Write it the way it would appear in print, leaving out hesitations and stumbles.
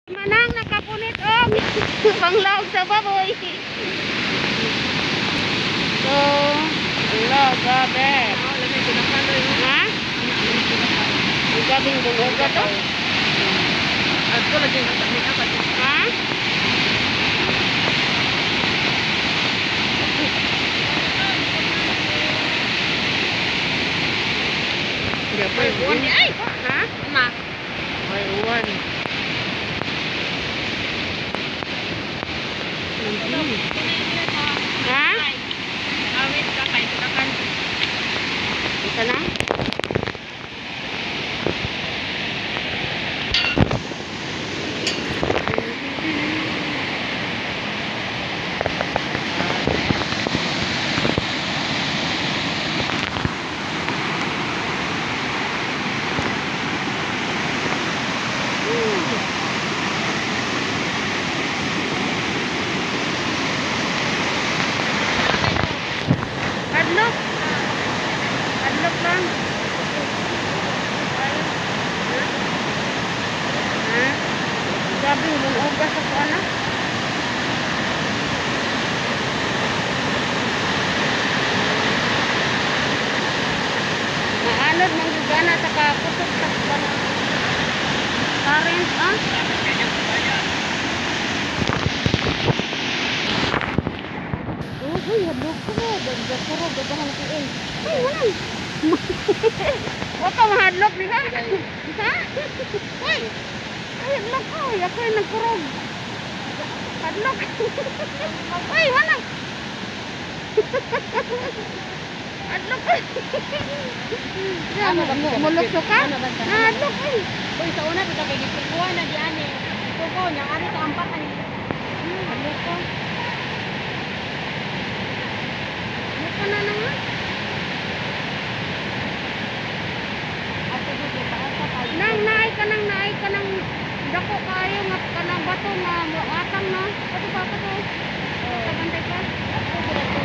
Manang nakapunit og panglaog sa baboy. So, ala, grabe. Ha? Ang gabing bumuga to? At ko lagi ang dami ka. Ha? May uwan di ay. Ha? Ana. May uwan. Ha? Awit ka kay tudakan. Ito na? Hadlok. Hadlok lang. Ha? Grabe, lumuga sa kuan ah. Maanod man gyud gana sa kakusog sa kuan. Current ah. Uy, hadlok ko. Dagdakurog, dagdahan ko eh. Ay, wala. Wa ka mahadlok di ka? Ha? Uy! Ay, hadlok ko. Ako yung nagkurog. Hadlok. Uy, wala. Hadlok ko. Mulukso ka? Hadlok eh. Uy, sa una bitaw kay gikuha na di ani. Kuko nya ari to ampat ani. Hadlok ko. Muka na na nga. Ato jud taas sa kayo. Nang naay ka nang dako kaayo nga kanang bato nga moatang na. Kato pa kato. Kabantay pa. Ato jud.